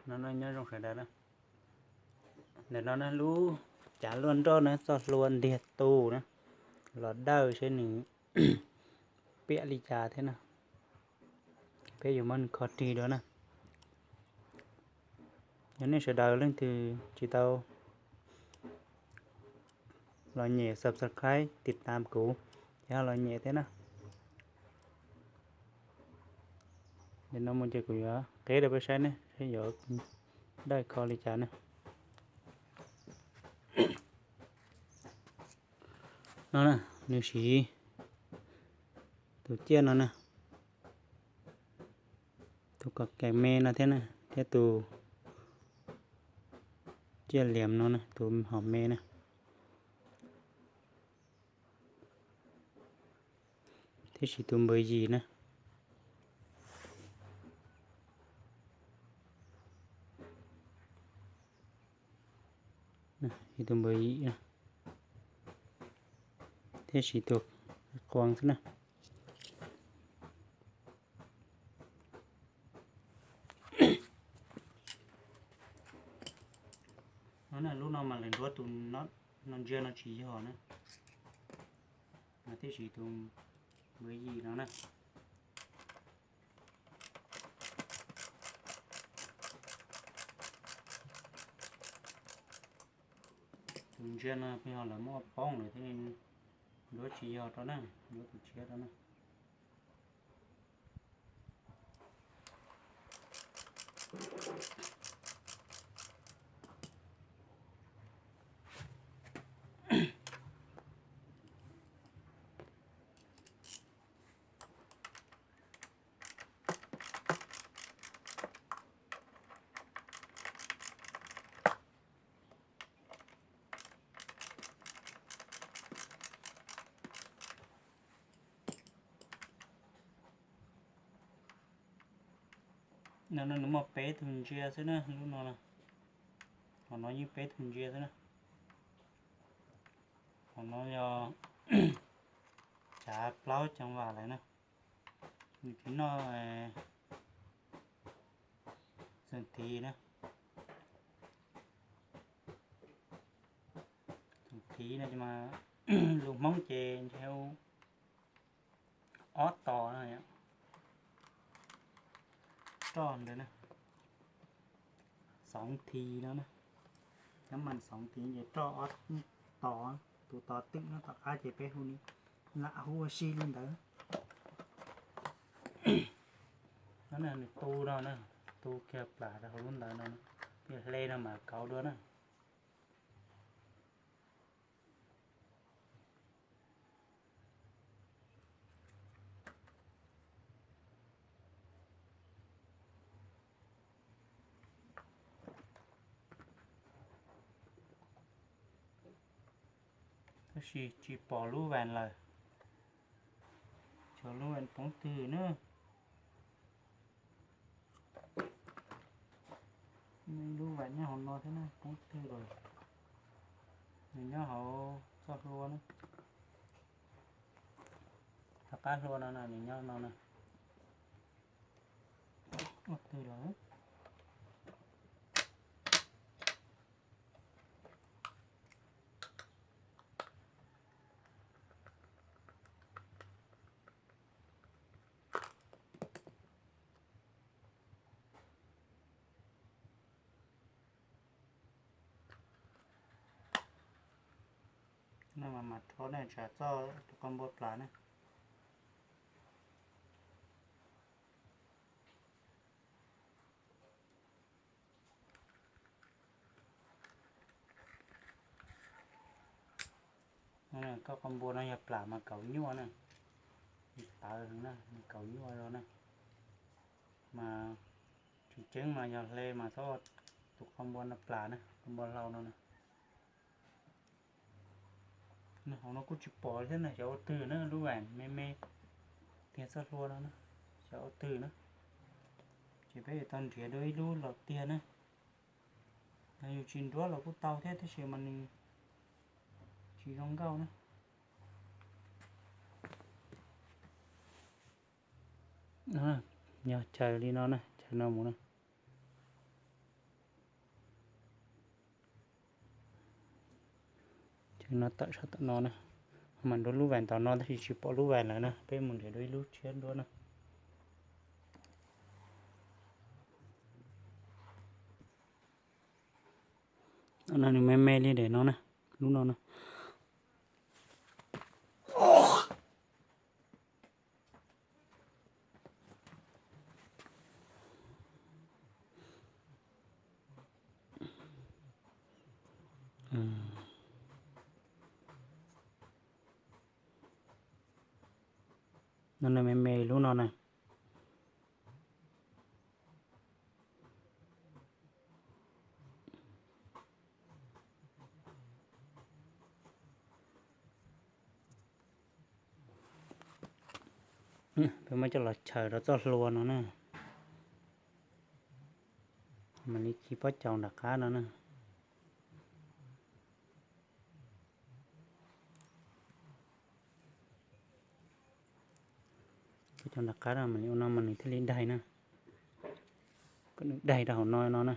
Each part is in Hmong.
No nyob zoo sawv daws na. Ntawm no na lub cav luaj nroj na, txoj hlua ntiag tug na, los dawj seb nws piam li cas thiab na. Peb yuav muab nws kho rig dua na. Yog nej sawv daws leej twg tsis tau los nyem subscribe tiv tam kuv, ces ho los nyem thiab na. Nim no mus ces kuv yuav qhib rau peb saib ne, saib yuav dawj kho li cas ne. No na, nws siv tus ciaj no na, tus kom kees me no thiab na, thiab tus ciaj liam no na, tus hom me na, thiab siv tus npawg yim na. Tus npawg yim na, thiab siv tus quas xwb na. No na, lub no mas lawv nruab tus no ntsia no tsis yog na, mas thiaj siv tus npawg yim no na. Tus ntsia no peb ho lawv muab poob lawm thiaj li nruab tsis yog rau na, nruab tus tshiab rau na. No nws muaj peb tug ntsia xwb na, lub no, qhov no yeej peb tug ntsia xwb na. Qhov no yog cav plaub ceev vam lawm na. Nws tsis noj xeem thiv na. Xeem thiv no mas lus Hmoob ces ntshe ob tos no, roj ntawd na, xoov thiv no na, nab mas xoov thiv ces roj ob tos, tus tos twm no tom qab ces peb hu li, lam hu ua si li ntawd. No nws tu no na, tu kiag plam rau hauv lub ntawd no, hle no mas kauv dua na. Tab sis tsis pom lub vas lawm, xyov lub vas poob twg na. Lub vas nyob hauv no thiab na, poob twg lawm. Nws nyob hauv txoj hlua na, tom qab hlua no na, nws nyob no na. Ua twg lawm. No mas mam rho na, tsam txog tus qau npua plas na. Koj qau npua no yog plam mas kauv nyuaj na, tawv heev na, nws kauv nyuaj zog na. Mas tsis tseeb mas yog hle mas txhob, tus qau npua no plam na, qau npua hlau no na. Hauv no kuj tsis pom thiab na, xyov ua twg na, lub vas me me tiag txoj hlua no na, xyov ua twg na. Ces peb yuav tau nrhiav dua ib lub los tiag na. Yus tsis nruab los kuj tau thiab, tab sis mas nws tsis zoo nkauj na. Yog chaws li no na, chaws no mus na. Li no tawm sab tom no na. Mas nrua lub vais ntawm no tab sis tsis pom lub vais lawm na, peb mus nrhiav dua ib lub tshiab nruab na. No nws me me li daim no na, lub no na. No nws me me lub no na. Peb muab coj los chaws rau txoj hlua no na. Mam li khi pob caus nram qab no na. Pob caus nram qab no mam li ua no mas nws thiaj li daig na. Kom nws daig rau hauv no no na.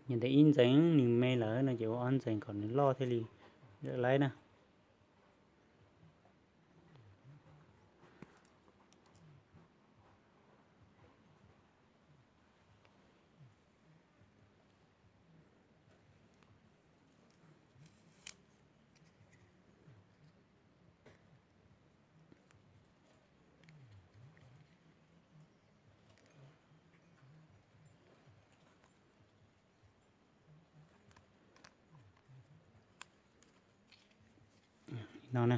Yog tias ib ntxees nws me lawm no ces ua ob ntxees kom nws loj thiaj li zam laib na. Li no na.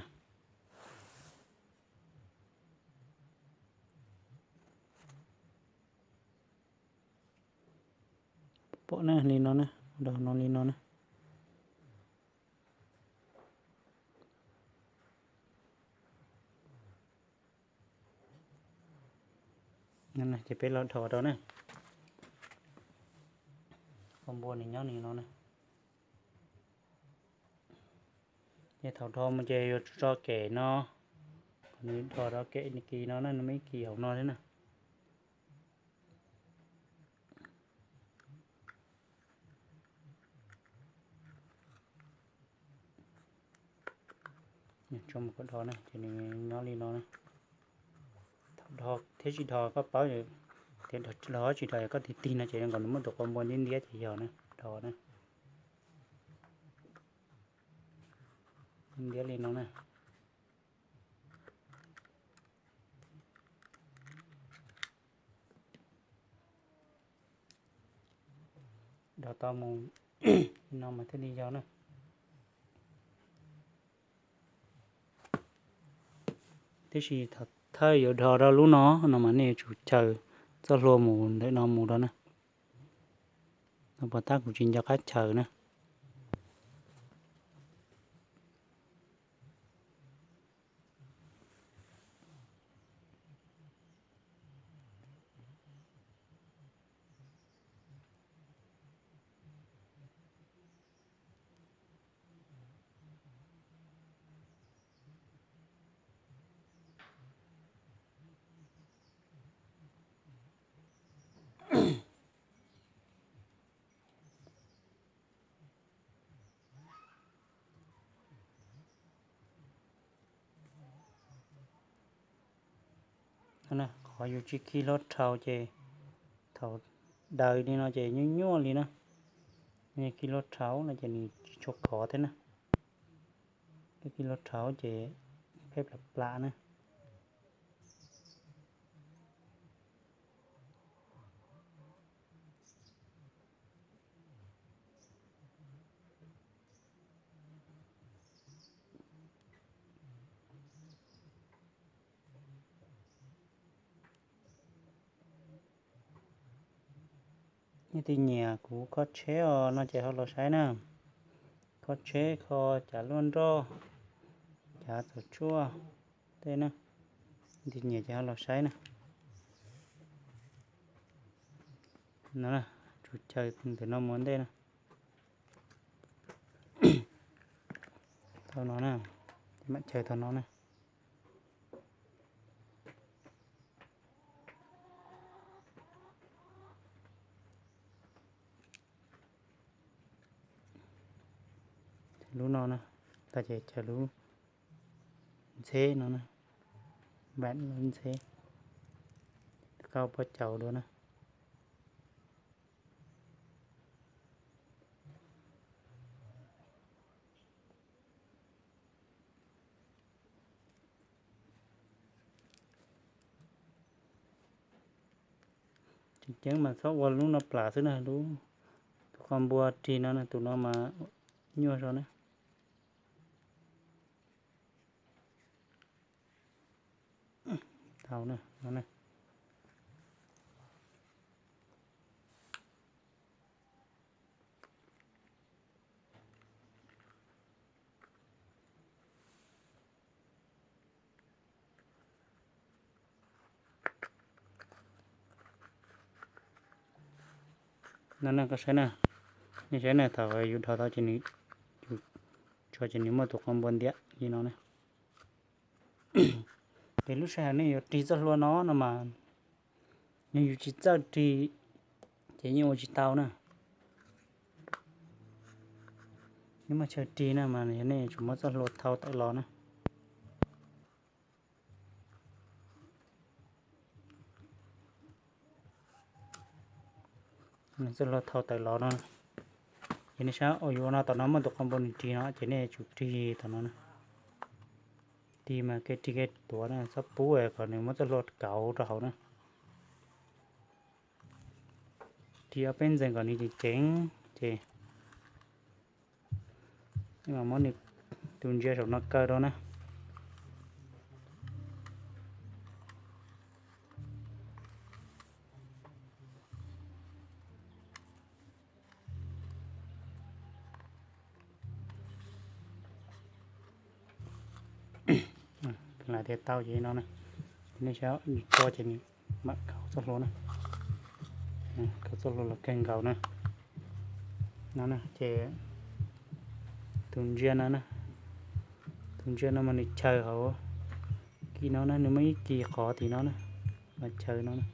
Pom na, li no na, ua rau no li no na. Ces peb los dhos rau na. Qhov npua nws nyob li no na. Ces thaum dhos mus ces yuav tso kem no, nws dhos rau kem kis no na, nws muaj ib kis hauv no thiab na. Tso mus kom dhos na, ces nws nyob li no na. Dhos thiab tsis dhos koj paub, tias dhos tsis dhos, koj tig tig no ces zoo nkaus nws muaj tus qhov npua ntiab ntiab ces yog na, dhos na. Ntiab li no na. Dhos tau mus li no mas thiaj li yog na. Tiam sis thaum thawj yuav dhos rau lub no no mas nej yuav tsum chaws txoj hlua mus ntawm no mus rau na. No puas tab kuv tsis nco qab chaws na. Qhov yus tsis khi hlo rhaus ces thaum daws li no ces nyuaj nyuaj li na. Khi hlo rhaus no ces nws tsis tshua khov thiab na. Khi hlo rhaus ces phem plam plam na. Nej twg nyiam kuv kho tsheb os no ces ho los saib na. Kho tsheb, kho cav luaj nroj, cav txaus tsuaj tej na. Nej twg nyiam ces ho los saib na. No, tsuas chaws ntawm no mus ntej na. Tau no na, mam chaws tau no na. Lub no na, tau ces chaws lub ntxheb no na, npam lub ntxheb, koj pab caum dua na. Tseem ceeb mas txhob ua lub no plam xwb na, lub, tus qos npua rig no na, tus no mas nyuaj zog na. Tau na, no na. No na, koj saib na, nej saib na, thaum yus dhos tau ces nws, yus tso ces nws muaj tus qos npua ntiav li no na. Ces lub sij hawm nej yuav rig txoj hlua no no mas, yog yus tsis txawj rig ces yeej ua tsis tau na. Nej muaj chaw rig na mas yog nej yuav tsum muab txoj hlua thau tawm los na. Txoj hlua thau tawm los no, ces nej saib, yus ua no tom no muaj tus qos npua nws rig no ces nej yuav tsum rig tom no na. Rig mas kev rig kev tuav na, txhob pub kom nws muab txoj hlua kauv rau hauv na. Rig ob peb ntxees kom nws ceev ceev ces muab nws tus ntsia saum no kaw rau na. Lam tias tau ces no na, nej saib, tso ces nws mam kauv txoj hlua na, kauv txoj hlua los kawg nkaus na. No na ces tus ntsia no, tus ntsia no mas nws chaws hauv kis no na, nws muaj ib kis qhov tim no na, los chaws no na,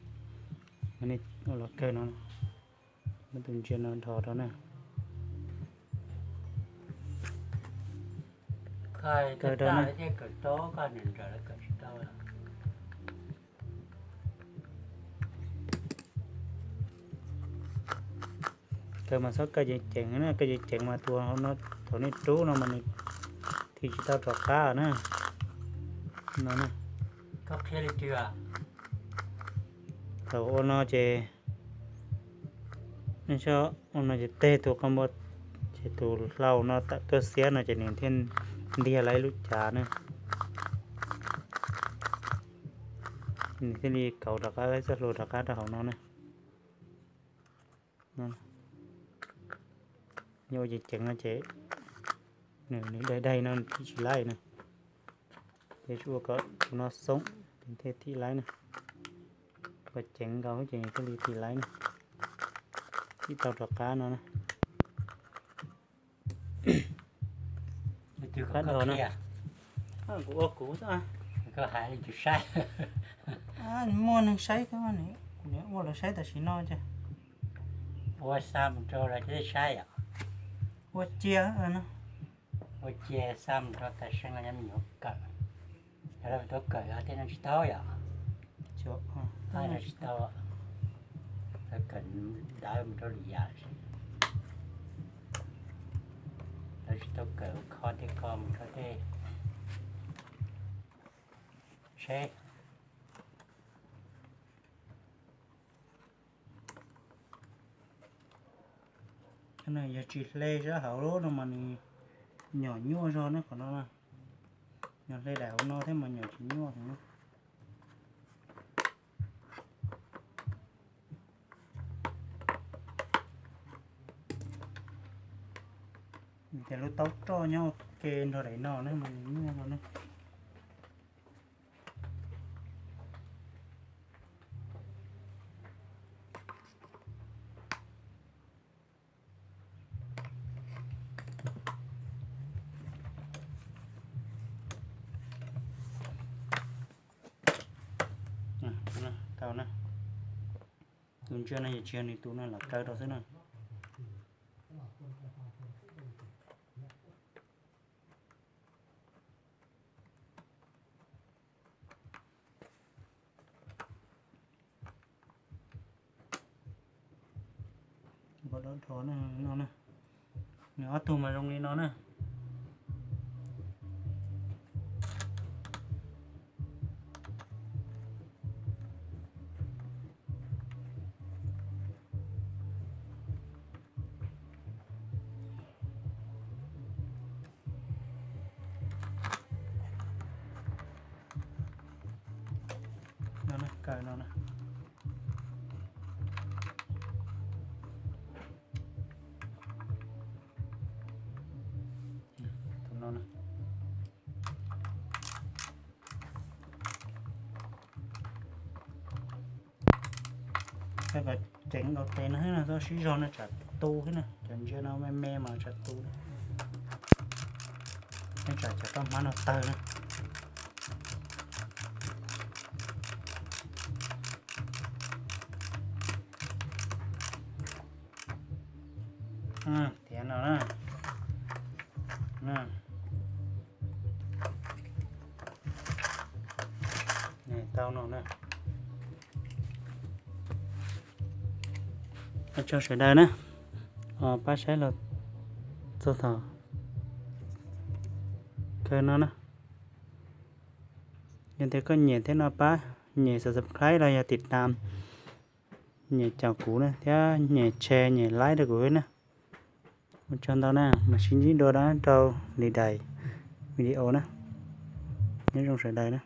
los kawg no, muab tus ntsia no dhos rau na. Kaw rau na. Kaw mas txhob kaw ceev ceev na, kaw ceev ceev mas tus no, thaum nej rub no mas nws thim tsis tau rov qab na. No na. Thaum ua no ces, ua no ces teg tus qos npua, ces tus hlau no tawm tuaj xiab no ces nws thiaj ntiag lawm ib lub cav na. Nws thiaj li kauv rov qab txoj hlua rov qab rau hauv no na. Nyob ua ceev ceev no ces nws, nws daig daig no nws thim tsis laib na. Ces tsuas ua kom tus no xoob ces thiaj thim laib na. Kom ceev nkaus ces nws thiaj li thim laib na. Thim tau rov qab no na. Qab dhos na. Kuv ua kuv xwb. Muaj neeg saib, ua lawv saib tam sim no ces. Ua xa mus rau lawv thiaj saib yom. Ua cia, ua cia xa mus rau tas seev los yog me nyuam kawm. Yog lawv tau kawm tej no tsis tau yom. Tsis tau, lawv kawm ntawv mus rau lwm yam. Lawv tsis tau kawm ua kho tej ko mus rau tej seb. Yog tsis hle sab hauv no mas nws nyom nyuaj zog na qhov no na. Nyom hle daim hauv no thiab mas nyom tsis nyuaj heev. Ces lub taub roj nyob ua ke nrog daim no na mas nws nyuaj no na. Tau na. Tus ntsia no yog tsis yog nws tus no los kaw rau xwb na. Dob rho no na. Nws ob tug mas zoo li no na. No na, kaw no na. Tus no na. Peb kom ceev nkaus tes no xwb na, txhob sib zog no tsam tu xwb na, cov ntsia no me me mas tsam tu na. Tsam cov toj hmab no tawg na. Tiav no na. Tau no na. Ua tsaug sawv daws na, pab saib los txog thaum kawg no na. Yog tias koj nyiam thiab no pab nyem subscribe los yog tiv tam, nyem caum kuv na thiab nyem share nyem like rau kuv na. Ua tsaug ntau na, mam sib ntsib dua rau lwm daim video na. Nyob zoo sawv daws na.